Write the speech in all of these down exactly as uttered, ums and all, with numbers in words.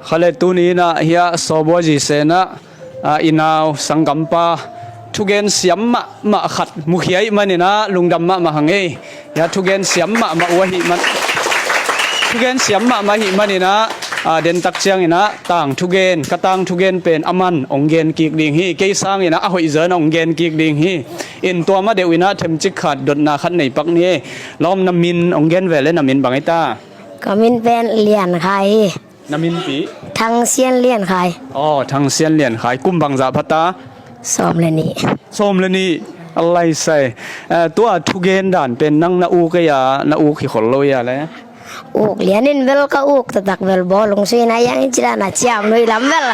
Khaile tuni inah hiah Sawbua Zisen ah, ah, i nau sanggampa thugen siam mahmah khat mukhia ih maninah lungdam mahmah hang ei. Hiah thugen siam mahmah uh ahih man, thugen siam mahmah ahih maninah, ah, dentak cianginah tang thugen, ka tang thugen pen aman hong gen kik ding hi. Kei sanginah a hoih zaw inah hong gen kik ding hi. In tua mah deuh inah themcik khat dotna khat nei pak ni ei. Lawm, na min hong gen ve le, na min bang ei ta? Ka min pen Lian Khai hi. Na min pi? Thang Sian Lian Khai. Aw, Thang Sian Lian Khai. Kum bangzah pha ta? Sawm le nih. Sawm le nih. A laisai. Eh, tua thugen dan pen nang na uk ei a, na uk hi khol lo ei a le? Uk lianin bel ka uk taktak bel bawlung suina iang in ci dan a ciam nuih lam bel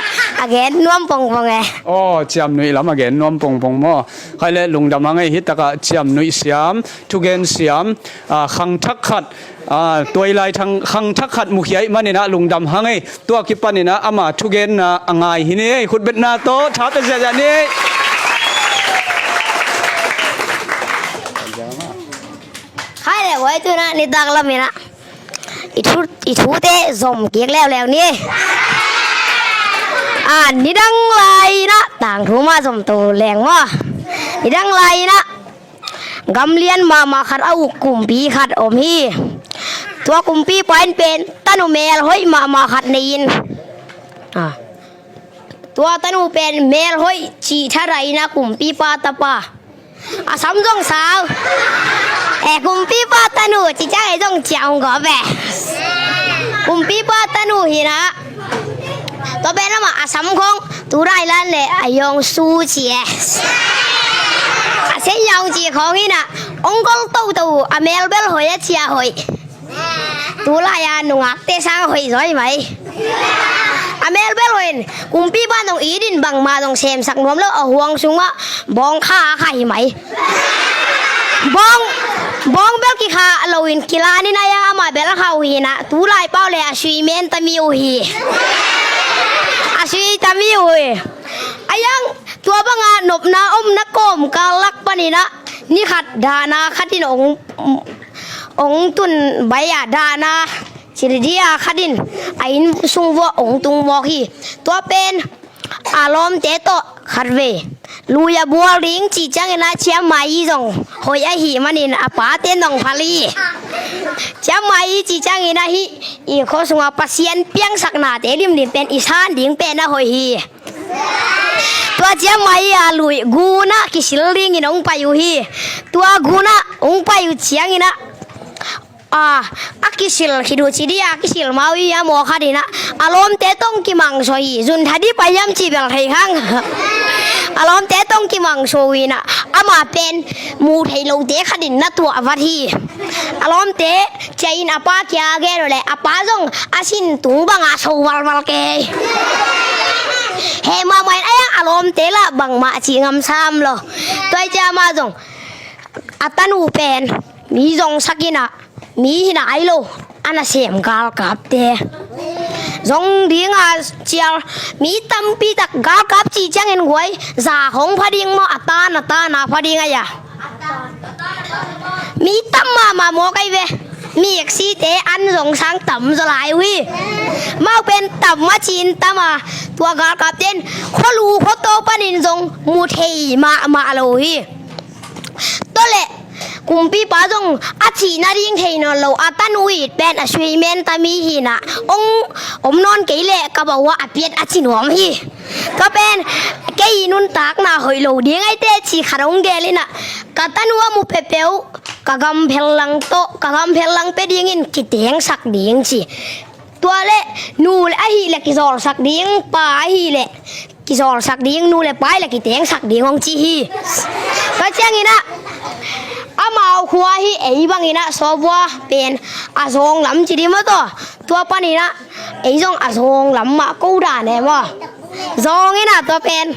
a gen nuam pongpong e. Aw, ciam nuih lam a gen nuam pongpong maw? Khaile lungdam hang ei, hi takah ciam nuih siam, thugen siam, ah, khangthak khat, ah, tuailai thang, khangthak khat mukhia ih maninah lungdam hang ei. Tua kipaninah ama thugenna a ngai hi ni ei. Khutbetna tawh tha pia ziahziah ni ei. Khaile guai, tunah nitak laminah i thu, i thute zom kik leuleu ni ei. Ah, nidang lai inah tangthu mah zom to leng maw? Nidang lai inah gamlian mahmah khat a uk kumpi khat om hi. Tua kumpipa in pen tanu mel hoih mahmah khat nei in, ah, tua tanu pen mel hoih cih thadah inah kumpipa tapa. A sam zong sau. Eh, kumpipa tanu ci ciang ei zong ciah hong gawp e. Kumpipa tanu hinah. Tua pen amah a sam khong tu dailan le a yawng su ci e. A sen yawng ci khong hinah. Hong gol toto a mel bel hoih a ciah hoih. Tulai-a nungakte sang hoih zaw hi mai. A mel bel hoih in kumpipa zong it in bangmah zong semsak nuam lo, a huang sungah bawng kha a kha hi mai. Bawng, bawng bel kikha loin kilanin a iang amah bel a kha uh hinah, tulai pau le a sui men tami uh hi. A sui tami uh hi. A iang tua banga nopna omna kawmkal lak paninah ni khat dahna khatin hong, hong tun bai a dahna cildia khatin a inn sung vuah hong tung mawk hi. Tua pen a lawmte tawh khatvei lui a bual ding cih cianginah ciammai zong hoih ahih manin a pate nong phal hi. Ciammai cih cianginah hih i khua sungah Pasian piangsaknate limlim pen i san ding pen a hoih hi. Tua ciammai a lui gunah kisil dingin hong pai uh hi. Tua gunah hong pai uh cianginah, a, a kisil khit uh ci dih a, kisil mau i a maw khatinah a lawmte tawh hong kimangso hi. Zun tha dih pai hiam cih bel thei hang. A lawmte tawh hong kimangso uh inah amah pen muh theih lote khatin na tuah vat hi. A lawmte ciah in a pa kia gen uh le a pa zong a sin tung bangah so valval kei. Heh mahmah in a iang a lawmte lah bangmah cih ngam sam lo. Tua i ciah amah zong a tanu pen mi zongsak inah mi hi nai lo, a nasem galkapte zong dinga cial mi tampi tak galkap cih ciangin guai za khong pha ding maw, a tan a tan a pha ding a ia. Mi tam mahmah mawk ahi ve. Mi eksite an zong sang tam zaw lai uh hi. Mau pen tam a cin tam a, tua galkapte in khualu khuato panin zong mu thei mahmah lo uh hi. Tua leh kumpipa zong a cihna ding thei nawn lo, a tanu it pen a sui men tami hinah hong om nawn kei leh ka bawh ah a piat a ci nuam hi. Tua pen kei i nuntakna hoih lo ding ahi teh cih khat hong gel inah ka tanu a mu peuhpeuh ka gamphel lang tawh, ka gamphel lang pia dingin kitengsak ding ci. Tua leh nu leh ahih leh kizawlsak ding, pa ahih leh kizawlsak ding, nu leh pa ahih leh kitengsak ding hong ci hi. Tua cianginah amau khua hi, ei banginah Sawbua pen a zawng lam ci dih maw taw. Tua paninah ei zong a zawng lam mah ko dan e maw. Zawng inah tua pen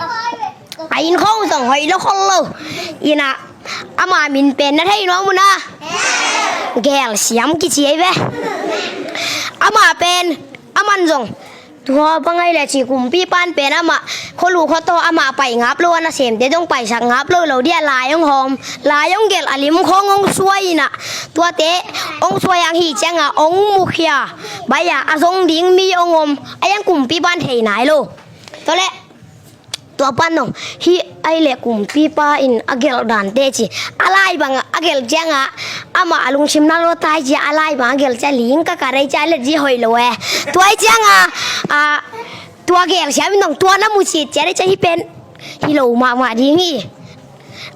a inn khong zong hoih lo khol lo. Inah ama min pen na thei nuam uh na? Gelsiam kici ahi ve. Ama pen aman zong Tua bang ahi le ci, kumpipa'n pen amah khualu khuataw amah pai ngap lo a, nasemte zong paisak ngap lo lo dia, lai hong hawm, lai hong gelh, a lim khawng hong suai inah, tuate hong suai hang hi cianga hong mukhia, bai-a a zong ding mi hong om, a hiang kumpipa'n thei nai lo. Tua leh tua pan dong, hih ahi le kumpipa in a gelh dante ci, a lai bang a gelh cianga amah a lungsim na lo tai cia, a lai bang a gelh cia ling ka ka rei cia, let zi hoih lo e. Tua hi cianga a, tua gel siam in dong tua na mu cit cia rei cia, hih pen hi lo mahmah ding hi.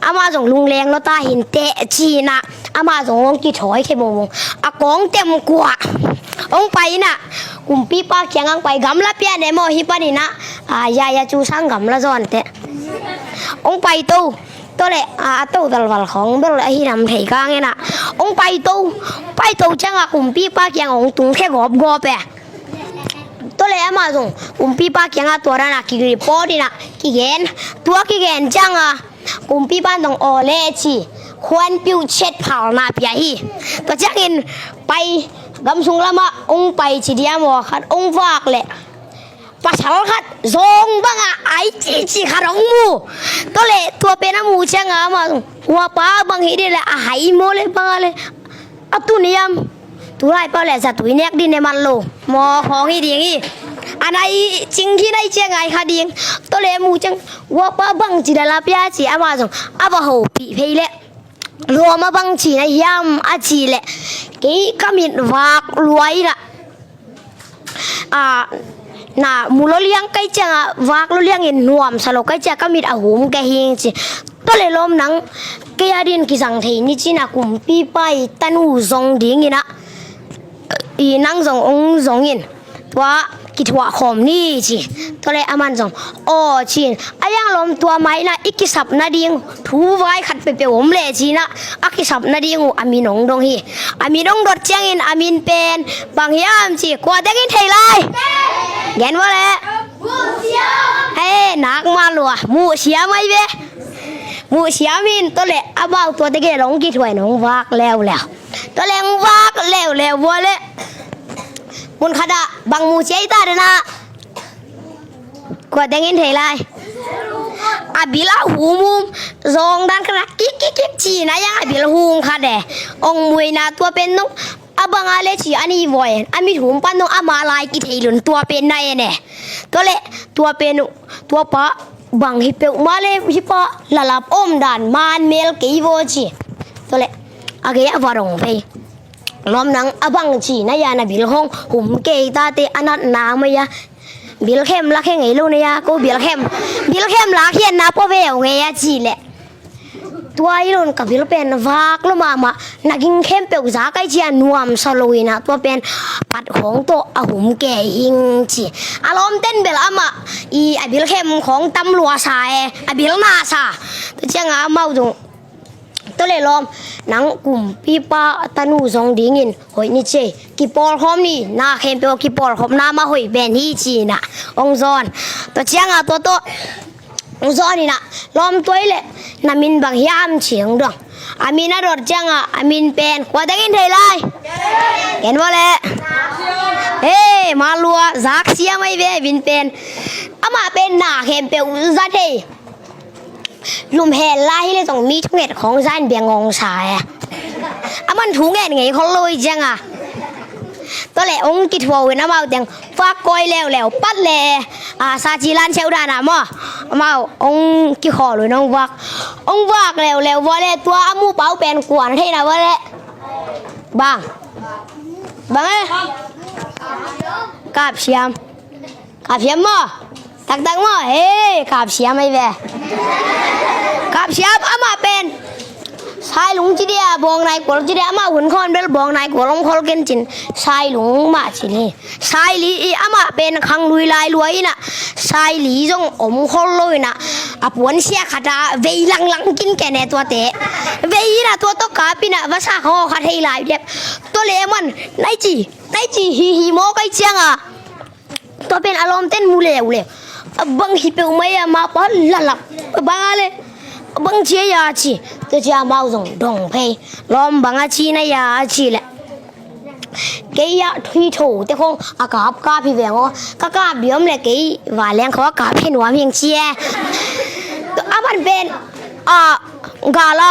Amah zong lungleng lo ta hi inteh ci-inah amah zong hong kithawi thei mawngmawng. A kawng tem kua hong pai inah, kumpipa kiang hong pai, gamla pian e maw, hih paninah a, ya ya cu sang gamla zawn teh. Hong pai to. Tua leh a, a to dalval khawng bel ahi nam thei kang inah hong pai to. Pai to cianga kumpipa kiang hong tung khe gawpgawp e. Tua leh amah zong kumpipa kianga tua dana ki report inah kigen. Tua kigen cianga kumpipa'n dong aw le ci, khuanpiuh chet phalna pia hi. Tua ciangin pai, gamsung lamah hong pai ci dia maw, khat hong vak leh pasal khat zawng banga ai cici khat hong mu. Tua leh tua pen a mu cianga amah zong, ua pa bang hi dia le, a hai maw le banga le, a tu niam, tulai pau le zatui nek din e man lo maw khawng hi ding hi. A nai cing hi nai ciang ngai kha ding. Tua leh mu ciang, ua pa bang ci dala pia ci, amah zong a va hopih phei leh, lawm a bang ci na hiam a ci leh, kei ka mit vak luai inah a, na mu lo liang kai cianga vak lo liangin nuamsa lo kai cia, ka mit a hum kei hing ci. Tua leh lawm nang kei a din kizang thei ni ci-inah kumpipa i tanu zong dinginah i nang zong hong zongin tua kithuah khawm ni ci. Tua leh aman zong aw ci-in, a hiang lawm tua mainah i kisap nading thu vai khat peuhpeuh om le ci-inah a kisap nading uh a min hong dong hi. A min hong dot ciangin a min pen bang hiam ci, kua dengin thei lai? Gen vua leh. He, nak ma lua, Muh Siam ahi ve. Muh Siam in. Tua leh amau tuate gel hong kithuah in hong vak leuleu. Tua leh hong vak leuleu vua leh, mun khatah bang mu ci ai ta denah, kua dengin thei lai? A bil a humhum, zawng dan khatah kik kik kik ci-inah a hiang a bil hum khat e. Hong mu inah tua pen dong a banga le ci a ni vawi en, a mit hum pan dong amah lai kithei lun tua pen na en e. Tua leh tua pen uh, tua pa bang hi peuhmah le, hih pa lalap om dan man mel kei vaw ci. Tua leh a gei a va dong phei. Lawm nang a bang ci na hiam, na bil khawng hum kei ta teh, a natna mai-a bil khem la khe ngei lo na hiam, ko bil khem, bil khem la khian na pua veu ngei a ci leh, tua hi lon ka bil pen vak lo mahmah, na ging khempeuh za kai cia, nuamsa lo inah tua pen pat khawng tawh a hum kei hing ci. A lawmten bel amah i a bil khem khawng tam lua sa e, a bil na sa. Tua ciangah amau zong, tua leh lawm, nang kumpipa tanu zong dingin hoih ni ci ei, kipawlkhawm ni, na khempeuh kipawlkhawmna mah hoih pen hi ci inah hong zawn. Tua ciangah tua tawh hong zawn inah, lawm, tua hi leh na min bang hiam ci hong dong. A min a dot ciangah a min pen kua dengin thei lai? Gen vua leh. He, ma lua, Zak Siam ahi ve min pen. Amah pen na khempeuh za thei. Lum hel lai hi leh zong mi thunget khawng za in bia ngawng sa e. Aman thunget ngei khol lo hi ciangah. Tua leh hong kithuah uh in amau teng vak kawi leuleu pat leh, a, sa ci lan siau dan ah maw, amau hong kikhawl uh in hong vak. Hong vak leuleu vua leh tua a muh pa uh pen kua na thei na vua leh? Bang? Bang e? Kap Siam. Kap Siam maw? Taktak maw? He, Kap Siam ahi ve. Kap Siam amah pen Sailung ci dia, Bawngnai Kual ci dia, amah hun khawng bel Bawngnai Kual hong khol ken cin, Sailung mah ci hi. Saili i amah pen khanglui lai lua inah, Saili zong om khol lo inah, a puansia khatah vei langlang kin ken e tuate. Vei inah tua tawh kap inah vasa khaw khat hei lai dep. Tua leh aman nai ci, nai ci hi hi maw kai ciangah, tua pen a lawmten mu leuleu. A bang hi peuhmah a, mah pa lalap, a bang a leh, a bang ci a ci. Tua ciah amau zong dong phei. Lawm, bang a ci na hiam ci leh, Kei a thui tho te khong a kap kap hi veng aw. Ka kap diam le kei va leng kho a kap hi nuam hing ci e. A ban pen a gala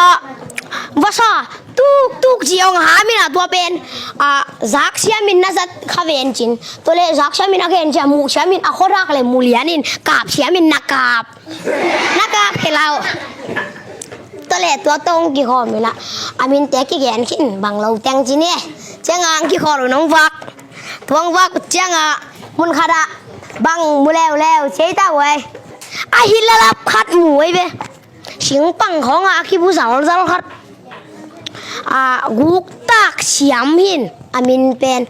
vasa tuk tuk ci ong ha min a tua pen a zak siam in na zat kha ven cin. Tua le zak siam in a gen ci a mu siam in a khodak le mu lian in kap siam in na kap. Na kap khe lau. Tua le tua tong kikhawm ina a minte kigen khin bang lo teng ci ni. Cianga ang kikhawl un ong vak. Tua ong vak cianga mun khata bang mu leuleu ci ei ta uai. A hi lalap khat mu ei ve. Singpang khawng a kibu zalzal khat a guktak siam hin a min pen.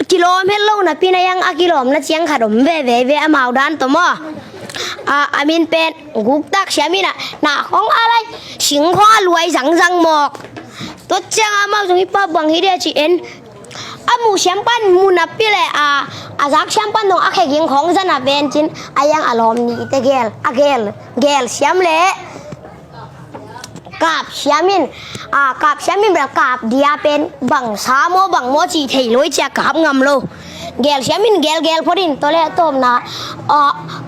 Kilawm het lo napi na yang a kilawmna ciang khat om veve ve amau dan tawh maw. A, a min pen guktak siam in a na khawng a lai sing khawng a luai zangzang mawk. Tua ciang amau zong hi pa bang hi dia ci en. A mu siam pan mu napi le a, a zak siam pan dong a kheging khawng zan a ven cin a yang a lawm ni te gel a gel gel siam le. Kap siam in a kap siam in bel kap dia pen bang sa maw bang maw ci thei lo i cia kap ngam lo. Gel siam in gel gel phot in tua le tawmna a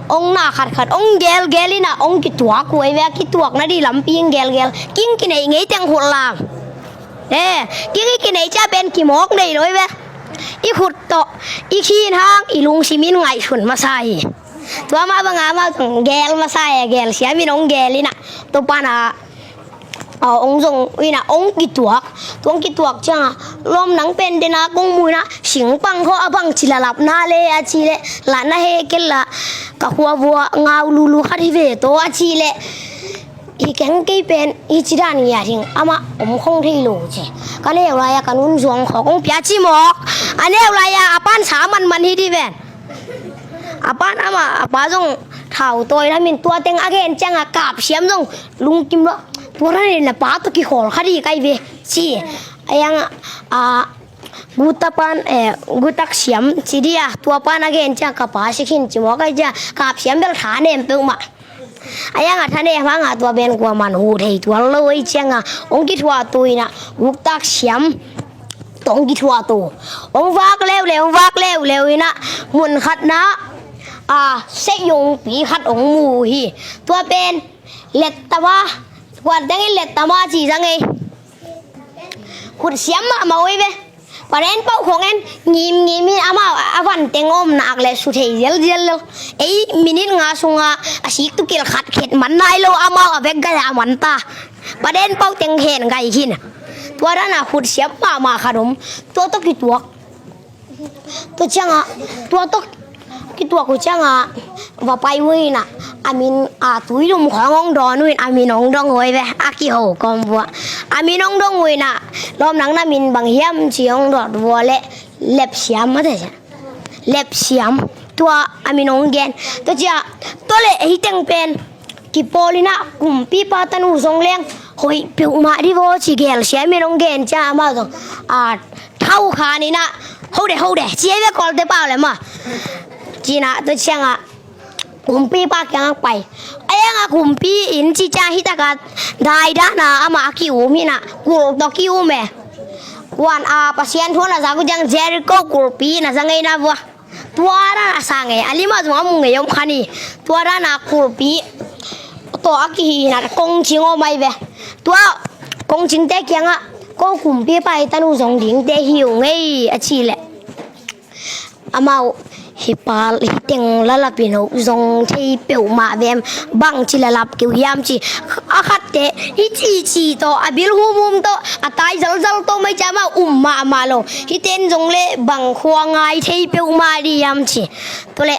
ong na khat khat ong gel gel in a ong kituak uai ve a kituak na di lampi in gel gel king kinei ngei teng khut lang. E king i kinei cia pen kimawk nei lo i ve. I khut tawh i khin hang i lungsim in ngaihsun masa hi. Tua mah banga amau tawh gel masa e gel siam in ong gel in a tua pan a ong zong in a ong kituak. Tua ong kituak cianga lawm nang pen dena kong mu in a singpang kho a bang ci lalap na le a ci le la na he kel la ka khua vua ngau lulu khat hi ve to a ci le. Hi keng kei pen hi ci dan ngia ding amah om khong thei lo ci. Ka neu lai a ka nun zuang kho kong pia ci mawk. A neu lai a a pan sa manman hi di ven. A pan amah a pa zong thau tawi lamin tua teng a gen cianga kap siam zong lungkim lo. Tua dan in a pa tawh kikhawl kha di kai ve ci. A yang a guta pan gutak siam ci di a tua pan a gen cianga ka pa si khin ci mawk ai cianga kap siam bel tha nem peuhmah. A yang a tha nem hanga tua ben kua man hu thei tuan lo ei cianga ong kithuah tu in a guktak siam. Tong kithuah to ong vak leuleu ong vak leuleu in a mun khatna a seiyongpi khat ong mu hi. Tua pen lettama kuan tengin lettama ci zang ei. Khut siam mahmah oi ve. Paren pauh khong en ngim ngim in amau a van teng om nak le su thei zial zial lo. Ei minit nga sunga a sik tu kil khat khet man nai lo amau a vek gai a man ta. Paren pauh teng hen gai khin. Tua dana khut siam mahmah khat om. Tua tawh kituak. Tua cianga tua tawh kituak uh cianga va pai uh ina a min a tuilum khawng hong dawn uh in a min hong dong uh ve a kiho kawm vua. A min hong dong uh ina lawm nang na min bang hiam ci hong dawt vua le lep siam a te cia. Lep siam tua a min hong gen. Tua cia tua le hih teng pen kipawl ina kumpipa tanu zong leng hoih peuhmah di vaw ci gel siam in hong gen cia amau zong a thau khan ina hode hode ci ei ve kawlte pau le ma. Cina tua cianga kumpipa kiangah pai a yanga kumpi in ci cia hih taka daidana amah a ki-um hina kulh tawh ki-um e. Kuan a Pasian thu na zak uh ciang Jericho kulhpi na za ngeina vua. Tua dan a sa ngei a lima zong a mu ngei om khan hi. Tua dan a kulhpi tawh a kihi hina kongcing om ai ve. Tua kongcingte kiangah ko kumpipa i tanu zong dingte hi uh ngei a ci leh amau hih pal hih teng lalapin ho zong thei peuhmah vem bang ci lalap keu hiam ci. A khatte hih cici tawh a bil humhum tawh a tai zalzal tawh mai ci amau um mahmah lo. Hih ten zong le bang khua ngai thei peuhmah di hiam ci. Tua le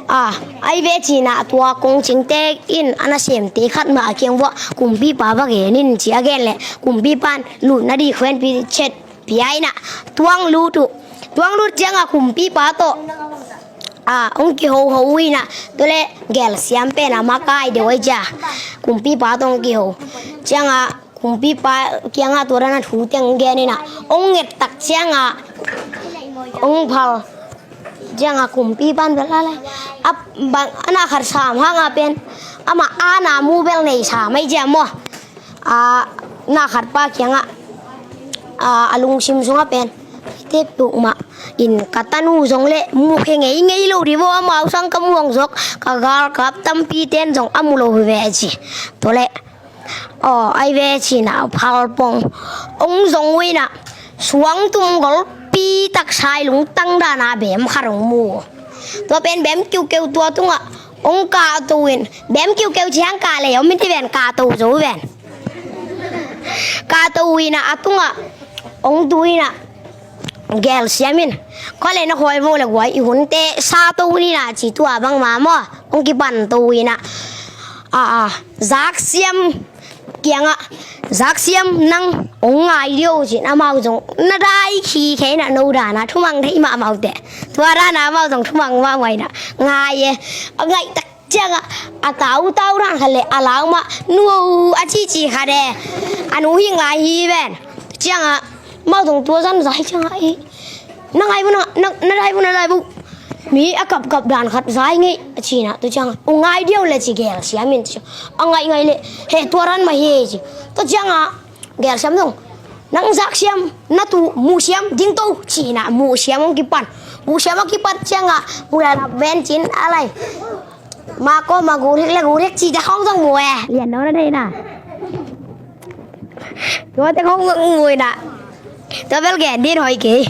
a ai ve cina tua kongcingte in a nasemte khat mah a kiang vuah kumpipa va gen in ci a gen le kumpipan lutna di khuenpi chet pia ina tuang lut uh. Tuang lut cianga kumpipa tawh a hong kihoho uh ina tua le gel siam pen a makai deuh ai cia kumpipa tawh hong kiho cianga kumpipa kianga tua dana thu teng gen ina hong nget tak cianga hong phal cianga kumpipan bel a lai a bang a na khat sam hanga pen ama ana mu bel nei sam ai cia maw. A na khat pa kiangah a lungsim sungah pen Tepuk mah in ka tanu zong le mukhia ngeingei lo dih vaw, amau sang ka muang zok, ka galkap tampi ten zong a mu lo hi ve a ci. Tua le aw ai ve cina phalpong ong zong uina suangtum golpi tak sai lungtang dana bem khat ong mu. Tua pen bem kiukeu tua tungah ong kahto in, bem kiukeu ciang kah lei om in ti ven, kahto zo ven. Kahto uina a tungah ong tu ina gelsiam in, khuale na khawi vo le guai i hunte sa to nina ci tua bang ma maw, ong kipan to ina a a zaksiam kianga zaksiam nang ong ngai dio cin amau zong na dai khi kheina no dana thumang thei ma amau te. Tua dana amau zong thumang ma maina ngai e. A ngai tak cianga a tau tau ran khat le a lau ma nu a ci ci khat e. A nu hing lai hi ven. Cianga mau zong tua zan zai cianga i na ngai bu na na dai bu na dai bu. Mi a kap kap dan khat zai ngei a cina tu cianga u ngai dio le ci gelsiam in ci a ngai ngai le he tua ran ma hi ci. Tu cianga gelsiam zong nang zaksiam na tu musiam ding to cina musiam ong kipan. Musiam ong kipan cianga u la la ben cin alai. Mako ma gurik le gurik ci ta khong zong mu e. Lian no na dei na. Tua te khong zong mu ina. Tua bel gen din hoi kei.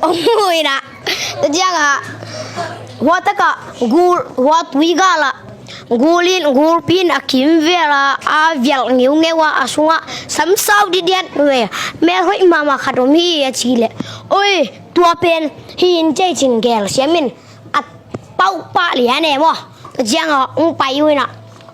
Ong mu ina. Tua cianga hua taka gul hua tui gala gulin gulpin a kim vela a vial ngeu ngeu a a sunga samsau didiat ve. Mel hoi mama khat om hi a ci le. Oi tua pen hi in cei cin gelsiam in a pau pah lian e maw. Tua cianga ung pai uina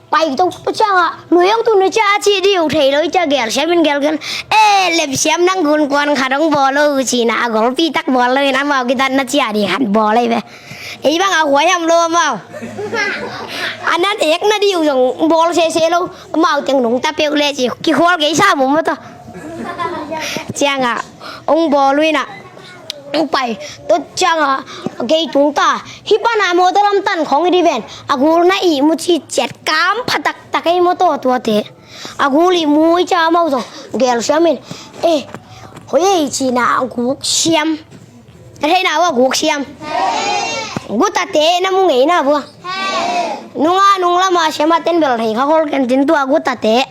pai to tua cianga lui ong tu na cia a ci diu thei lo i cia gelsiam in gelgen. E lepsiam nang gun kuan khat ong bawl lo cina a golpi tak bawl lo in amau kitan na cia di khat bawl ei ve. Ei bang a huai ham lo amau. A nan ek na diu zong bawl sese lo amau teng nung ta peuh le ci kikhual kei sa mum maw ta. Cianga ong bawl uina ong pai. Tua cianga kei tung ta hi pana mawtaw lam tan khong i di ven. A gul na ih mu ci ciat kam phatak tak ei mawtaw tuate. A gul ih mu i cia amau zong gelsiam in e hoi ei cina a guk siam. A theina ua guk siam gutate na mu ngeina bua. Nunga nung lama siama ten bel thei kha khol ken tin tua gutate.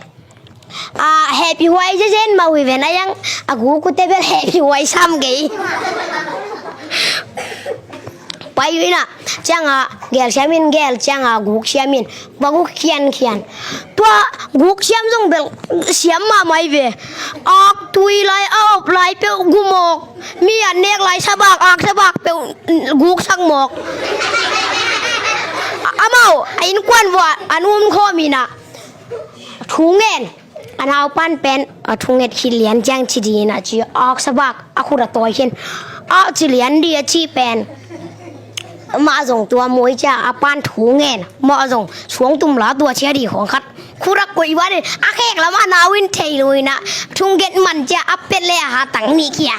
A hepi huai zezen ma hui ven a yang a guk ute bel hepi huai sam gei. Pai uina cianga gelsiam in gel cianga guk siam in ba guk khian khian. Tua guk siam zong bel siam ma mai ve. Ak tui lai a op lai peuh gumawk. Mi an nek lai sabak ak sabak peuh guk sak mawk. Amau a innkuan vua an um khawm ina thu ngen. A naupan pen a thunget khit lian ciang ci dina ci ak sabak a khut a tawi khin a ci lian di a ci pen. Mah zong tua muai cia a pan thu ngen mah zong suang tum la tua cia di khong khat. Khut a koi wan a khek lam a nau in thei luina thunget man cia a pet le a ha tang ni kia.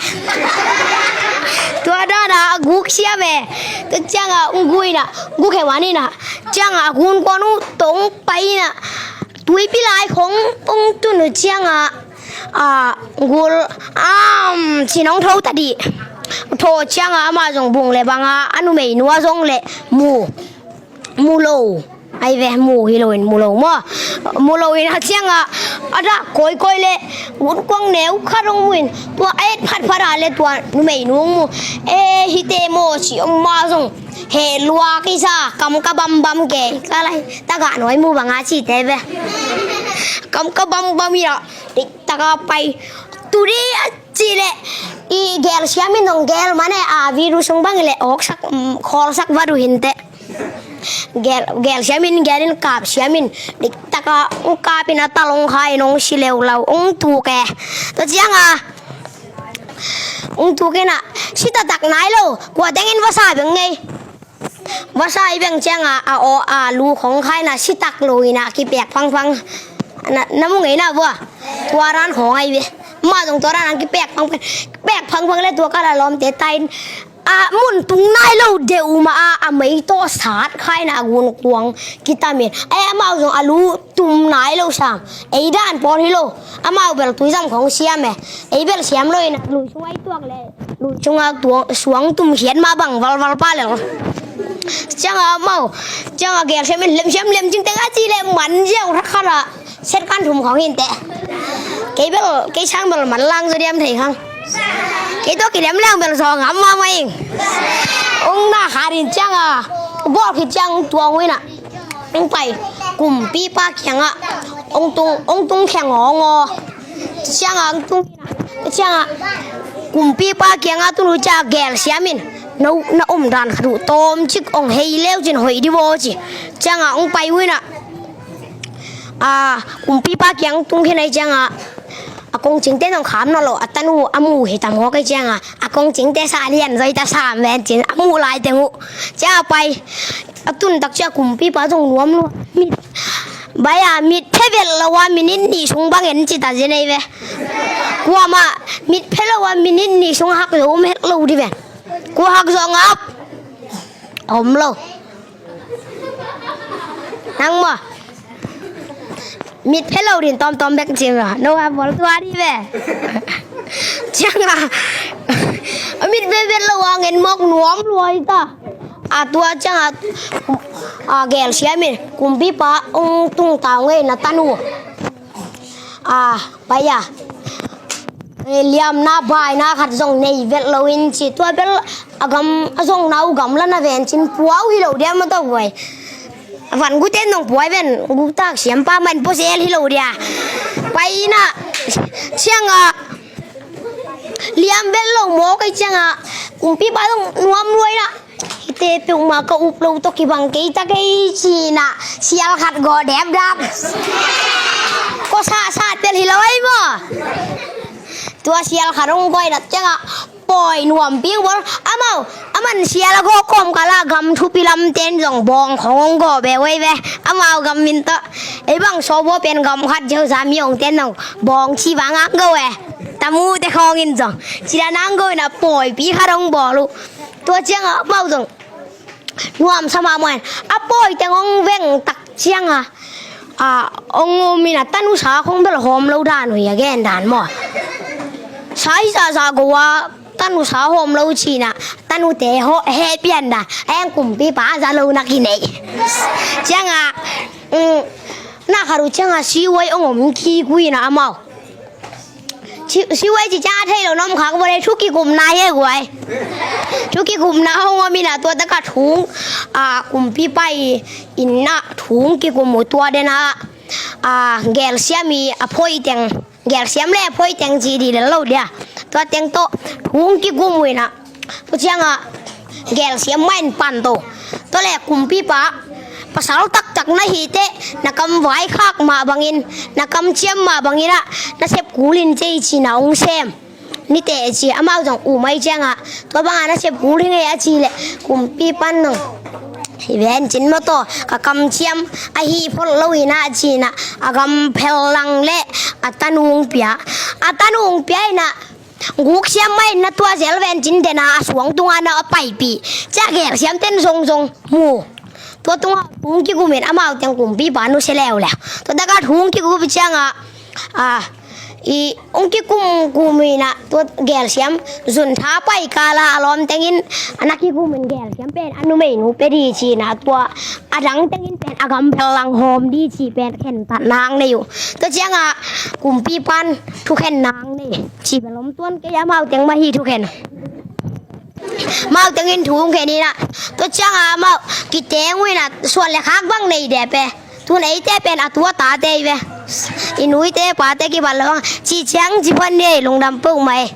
Tua dana a guk sia ve. Tua cianga ung guina guk he wanina cianga a gun kuan u tong paina. Tuipi lai khong ung tunu cianga a gul am cinong tho tadi. Tho cianga ama zong bung le banga a numei nua zong le mu mu lo. Ai ve mu hi loin mu lo maw. Mu loin a cianga a dah kawikawi le gunkuang neu khat hong muin tua a et phatphat a le tua numei nu hong mu. E hite maw ci om ma zong he lua kisa kam ka bambam ke ka lai. Tagah nuai mu banga cite ve. Kam ka bambam hi a diktaka pai. Tudi a ci le i gel siamin dong gel mane a viru sung bang le awksak khawlsak vadu hinte. Gel gel siamin gelin kap siamin diktaka ung kapin a talong khai nong si leulau ung tuke. Tua cianga ung tukina si tatak nai lo kua tengin vasa beng ngei. Vasa i beng cianga a aw a lu khong khaina si tak lo ina kipek phangphang. Na mu ngeina vua tua ran khong ai ve. Ma zong tua ran kipek phangphang kipek phangphang le tua kala lawmte tain a mun tung nai lo deuh mah a, a mei tawh sat khaina gunkuang kitamin, ei, amau zong a lu tum nai lo sam. Ei dan pawl hi lo. Amau bel tuizam khong siam e. Ei bel siam lo in a lui sungah i tuak le lui sungah tuang, suang tum khiat mah bang valval pa lel. Ciangah amau, ciangah gelsiam in lemsiam lemcing teng a ci le man ziau thakhat ah set kan thum khong hi inteh. Kei bel, kei sang bel man lang zaw diam thei khang. Kei tawh kilem lang bel zaw ngam mahmah ing. Ong na khat in ciangah bawl khit ciang tuang uh in ah, ong pai kumpipa kiangah ong tung, ong tung kheng awng aw. Ciangah ong tung, ciangah kumpipa kiangah tun uh ciah gelsiam in, na, na om dan khat uh tawmcik ong hei leu cin hoih di vaw ci. Ciangah ong pai uh in ah, a, kumpipa kiang tung khin ai ciangah, a kongcingte nong kham nawn lo, a tanu a mu hi ta mawk ai ciangah, a kongcingte sa lian zaw hi ta sam ven cin a muh lai teng uh. Ciangah pai, a tun tak ciah kumpipa zong nuam lua. Mit, bai a, mit phe vet lo a minit nih sung bang en ci ta zen ei ve. Kuamah mit phe lo a minit nih sung hak zo um het lo di ven. Kua hak zo ngap om lo. Nang maw? Mit phe lo din tawmtawm bek ci maw? No a bawl tua di ve. Ciangah a mit phe vet lo a ngen mawk nuam lua hi ta. A tua ciangah a gelsiam in kumpipa ong tung ta ong ei na tanu. A, pai a, e, liamna baina khat zong nei vet lo in ci. Tua bel a gam, a zong nau gam la na ven cin puau hi lo diam a tawh guai. A van gute nong puai ven, gutak siampa man pawsel hi lo dia. Pai in ah, ciangah liam vet lo mawk ai ciangah kumpipa zong nuam lua in ah, hihte peuhmah ka up lo tawh kibang kei ta kei ci in ah sial khat gaw depdap. Kua sahsah tel hi lo ai maw? Tua sial khat hong gaw in ah ciangah pawi nuampi hong bawl. Amau, aman sial a gaw kawmkal ah gam thupi lamten zong bawng khong hong gaw be uh ai ve. Amau gam min tawh, ei bang sawbaw pen gam khat Jerusalem i ongten zong bawng ci vang ang gaw e. Tamu te khawng in zong ci dan ang gaw in ah pawipi khat hong bawl uh. Tua ciangah amau zong nuamsa mahmah in a pawi teng hong veng tak ciangah, a, hong um in ah tanu sa khong bel hawm lo dan uh hi a gen dan maw? Sa hi zahzah go a tanu sa hawm lo ci in ah tanute haw, heh pian dan a, eng kumpipa a za lo na kinei. Ciangah, um, na khat uh ciangah siwai hong om kik uh in ah amau. Siwai ci ciang a thei lo na om khak bawlei thu kikupna hi e guai. Thu kikupna hong om in ah tua tak ah thung, a, kumpipa i inn ah thung kikum uh tua den ah, a, gelsiam i a phoih teng, gelsiam le a phoih teng ci di lel lo dia. Tua teng tawh thung kikum uh in ah Tua ciangah gelsiam mah in pan to. Tua le kumpipa, pasal taktak na hi teh, na kam vaikhak mah bangin, na kam ciam mah bangin ah, na sep kul in cei ci na hong sem. Ni teh ci, amau zong um ai ciangah, tua bangah na sep kul hi ngei a ci leh, kumpipan nong hi ven cin maw taw, ka kam ciam ahi phot lo in ah ci in ah, a gam phel lang le a tanu hong pia. A tanu hong pia in ah, guk siam mah in na tua zel ven cin den a, a suang tungah na a paipih. Ciah gelsiam ten zongzong mu. Tua tungah thung kikum in amau teng kumpipa nusia leuleu. Tua tak ah thung kikum ciangah, a, i, hong kikum kum in ah tua gelsiam zun tha pai kal a, a lawm tengin a na kikum in gelsiam pen a numeinu pia di ci in ah tua a dang tengin pen a gam phel lang hawm di ci pen khentat nang nei uh. Tua ciangah kumpipan thukhen nang nei ci bel om tuan kei, amau teng mah hi thukhen. Amau tengin thu hong khen in ah, tua ciangah amau kiteng uh in ah, suan le khak bang nei dep e. Tun eite pen a tu a tate hi ve. I nuite pate kibat lo hang ci ciang ci phan ni ei, lungdam peuhmah ei.